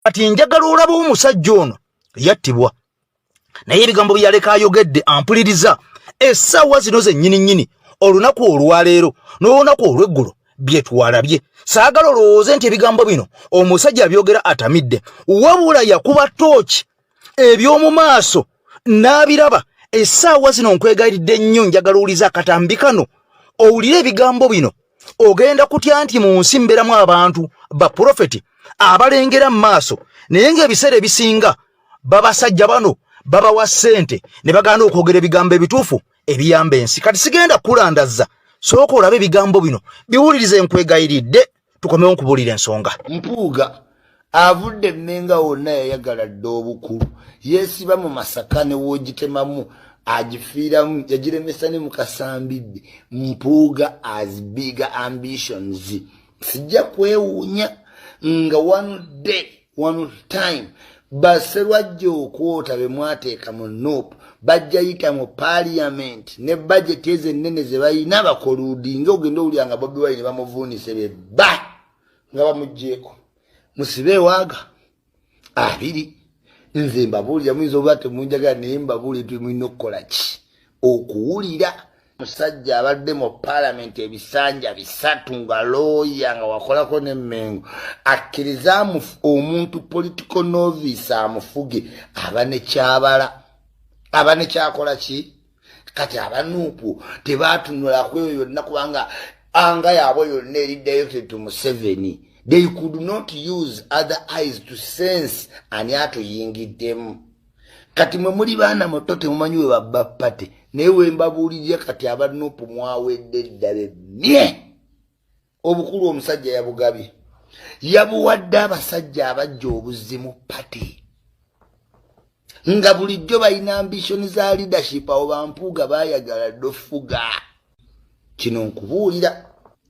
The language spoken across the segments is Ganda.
Kati njagala olaba omusajja ono yattibwa, naye ebigambo byeyaleka ayogedde ampuliriza essaawa zino zennyini nnyini, olunaku olwaleero n'olunaku olw'eggulo bye twalabye. Saagala olowooze nti ebigambo bino omusajja abyogera atamidde, wabula yakuba tooki eby'omu maaso n'abiraba. Essaawa zino nkwegayiridde nnyo, njagala owulize akatambi kano, owulire ebigambo bino. Ogenda kutya nti mu nsi mbeeramu abantu baprofeti abalengera mu maaso, naye ng'ebiseera ebisinga babasajja bano babawa ssente ne bagaana okwogera ebigambo ebituufu ebiyamba ensi. Kati sigenda kukulandazza, sooka olabe ebigambo bino, biwulirize, nkwegayiridde, tukomewo nkubuulira ensonga. Mpuuga avudde Emmenga wonna, yayagala dda obukulu, yeesiba mu Masaka ne woogitemamu agifiiramu, yagiremesa ne mu Kasambidde. Mpuuga has big ambitions. Sijja kwewuunya nga one day, one time, baserwajja okwota be mwateeka mu NUP bajja yita mu parliament ne budget ezo ennene ze balina bacolludinga. Ogenda owulira nga Bobi Wine bamuvuunise, be ba nga bamugjeeko musibe ewaaga abiri. Nze mbabuulira, muyinza oba temunjagala, naye mbabuulire, tumulina okukola ki okuwulira musajja abadde mu paalamenti ebisanja 3 nga looya, nga wakolako n'Emmengo, akkirize omuntu political novice amufuge, aba nekyabala, aba nekyakola ki. Kati aba NUP tebatunulaku eyo yonna, kubanga anga yaabwe yonna eri directed to Museveni. They could not use other eyes to sense ani atuyingiddemu. Kati mwe muli baana muto, temumanyi we babba party, naye wembabuulirira kati aba NUP mwawedde ddala mye. Obukulu omusajja yabugabye, yabuwadde abasajja abajja obuzzi mu party nga bulijjo balina ambition za leadership. Abo bampuuga bayagala ddofuga. Kino nkubuulira,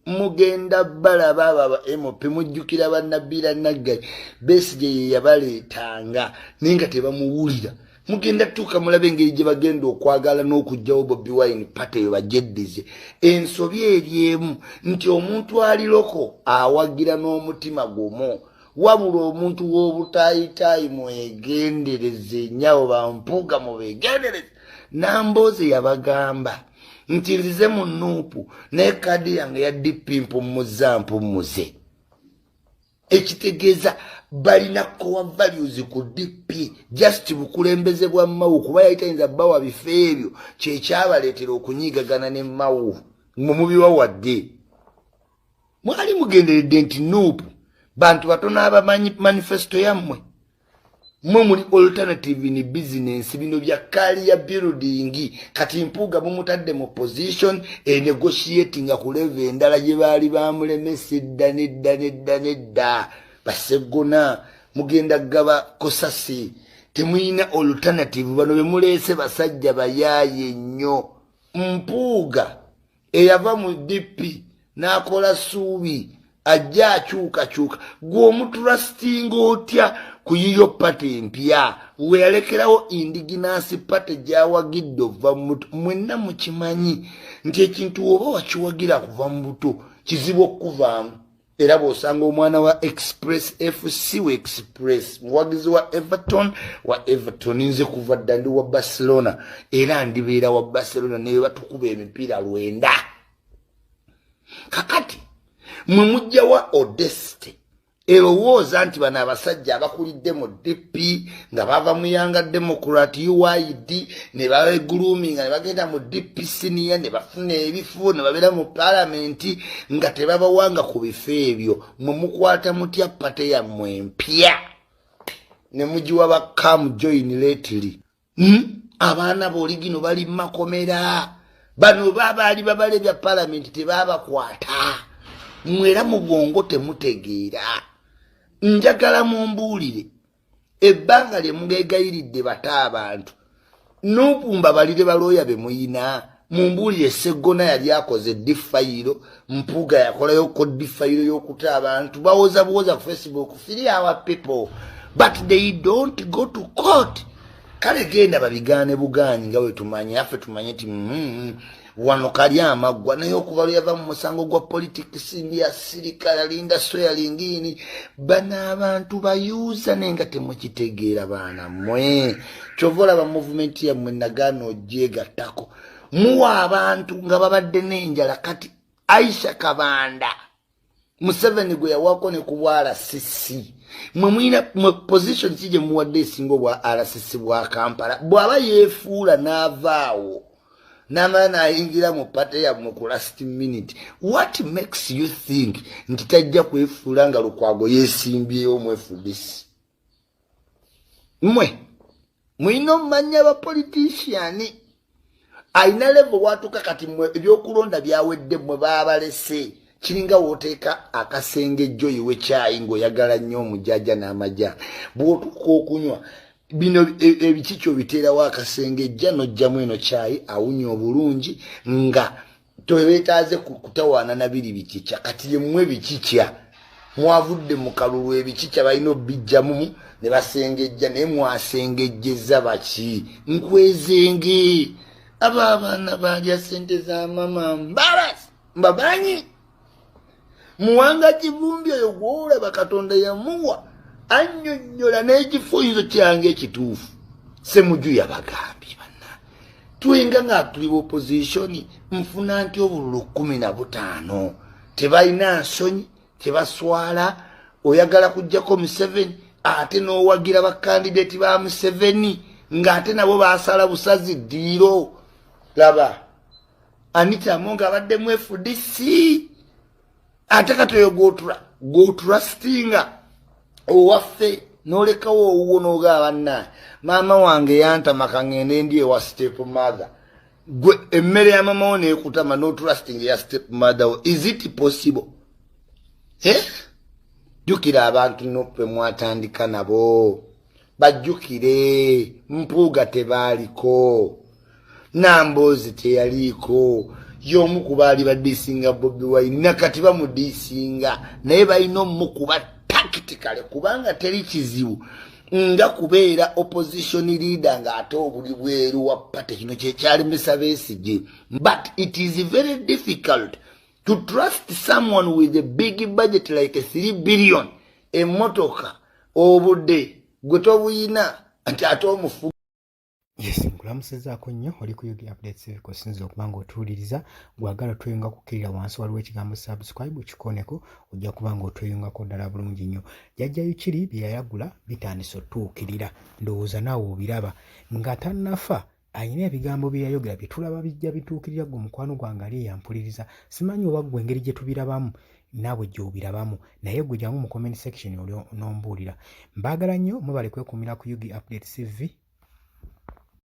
mugenda balaba abo aba MP. Mujjukira bannabbiira Naggayi, Besigye ye yabaleetanga, naye nga tebamuwulira. Mugenda tuuka mulabe engeri gye bagenda okwagala n'okugjawo Bobi Wine, party eyo bagyeddize. Ensobi eri emu nti omuntu ali local awagira n'omutima gumu, wabula omuntu w'obutaayitaayi mwegendereze nyawo. Bampuuga mubegendereze. Nambooze yabagamba nti nzize mu NUP, naye kaadi yange ya DP mpummuza mpummuze, ekitegeeza balina core values ku DP, just bukulembeze bwa Mawu, kuba yali tayinza bawa bifo ebyo. Kyekyabaleetera okunyiigagana ne Mawu. Mwe mubiwa wadde mwali mugenderedde nti NUP bantu batono abamanyi manifesto yammwe. Mwe muli alternative in business, bino bya career building. Kati Mpuuga mumutadde mu position enegotiatinga ku level endala gye baali bamulemesa edda nedda nedda nedda. Baseggona mugenda gaba kosasi, temuyina alternative. Bano bemuleese basajja bayaaye nnyo. Mpuuga eyava mu DP n'akola suubi ajja akyukakyuka, gwe omutrustinga otya ku yiyo party empya we yalekerawo indigenous party gyawagidde ova mubuto? Mwenna mukimanyi nti ekintu oba wakiwagira kuva mu buto kizibu okukuvaamu. Era bw'osanga omwana wa Express FC wa Express, muwagizi wa Everton wa Everton. Nze kuva dda ndi wa Barcelona, era ndibeera wa Barcelona naye batukuba emipiira 9. Kakati mwe mujjawa audacity erowooza nti bano abasajja abakulidde mu DP nga bava mu Young Democrat, UYD, ne bagroominga ne bagenda mu DP senior, ne bafuna ebifo, ne babeera mu paalamenti nga tebabawanga ku bifo ebyo, mwe mukwata mutya party yammwe empya ne mugiwa ba come join lately? Abaana booligino bali mumakomera. Bano babaali babala ebya paalamenti tebabakwata. Mwera mu bwongo temutegeera. Njagala mumbuulire ebbanga lye mugegayiridde bata abantu n'okumba balire balooya be muyina. Mumbuulire, Seggona yali akoze ddi fayiro? Mpuuga yakolayoko ddi fayiro y'okuta abantu? Bawoza buwoza ku Facebook, "Free our people," but they don't go to court. Kale genda babigaane bugaanyi nga bwe tumanye, affe tumanye nti Wano kali amaggwa, naye okuva lwe yava mu musango gwa politics yasirika, yalinda swearing-in. Bano abantu bayuuza, naye nga temukitegeera, baana mmwe. Kyova olaba movement yammwe nagaana ogyegattako. Muwa abantu nga babadde n'enjala. Kati Aisha Kabanda, Museveni gwe yawako ne ku bwa RCC, mwe mulina mwe position ki gye muwadde esinga obwa RCC bwa Kampala? Bw'aba yeefuula n'avaawo n'amala n'ayingira mu party yammwe ku last minute, what makes you think nti tajja kwefuula nga Lukwago yeesimbyewo mu FDC? Mmwe mulina omumanya abapolitician alina level watuuka. Kati mmwe ebyokulonda byawedde, mmwe baabalese. Kiringa wooteeka akasengejjo yiwe kyayi ng'oyagala nnyo omujaja n'amajaani. Bw'otuuka okunywa bino ebikiki, obiteerawo akasengejja n'ojjamu eno kyayi awunya obulungi nga tobeetaaze kutawaana na biri bikikya. Kati yemmwe bikikya mwavudde mu kalulu, ebikikya balina obijjamu ne basengejja. Naye mwasengejjeza baki? Nkwezenge abo abaana balya sente za mama mbalasi mbamanyi. Muwanga Kivumbi oyo gwolaba, Katonda yamuwa annyonnyola n'ekifunyizo kyange ekituufu. Semuju yabagambye, banna twenga nga tuli opposition, nfuna nti obululu 15. Tebalina nsonyi, tebaswala. Oyagala kujjako Museveni, ate n'owagira bakandidate ba Museveni ng'ate nabo basala busazi ddiiro. Laba Anita Amonga abadde mu FDC, ate kati oyo gwotrustinga owaffe, n'olekawo owuwo n'ogaba, banna maama wange yantama, kaŋŋende ndi ewa step mother. Gwe emmere ya mama wo neekutama, n'otrustinga eya step mother wo? Is it possible, eh? Jjukira abantu nope mwatandika nabo, bajjukire. Mpuuga tebaaliko, Namboozi teyaliiko, y'omu ku baali badiisinga Bobi Wine, nakati bamudiisinga, naye balina omukuba tactically, kubanga teri kizibu nga kubeera opposition leader ng'ate obuli bweru wa party. Kino kyekyalemesa Besigye, but it is very difficult to trust someone with a big budget like 3 billion, emmotoka, obudde gwe tobuyina nti ate omufu. Yes, nkulamusizaako nnyo. Oli ku UG Updates, kusinza okuba nga otuwuliriza. Gwagala otweyunga, kukkirira wansi, waliwo ekigambo "subscribe", kikoneko, ojja kuba nga otweyungako ddala bulungi nnyo. Jjajja Yukiri bye yayagula bitandise otuukirira. Ndowooza naawe obiraba nga tannafa ayina ebigambo bye yayogera bye tulaba bijja bituukirira. Gwe mukwano gwange ali eyampuliriza, simanyi oba ggwe engeri gye tubirabamu naawe gy'obirabamu, naye gwe jangu mu comment section oli n'ombuulira. Mbaagala nnyo, mwebale kwekuumira ku UG Update TV.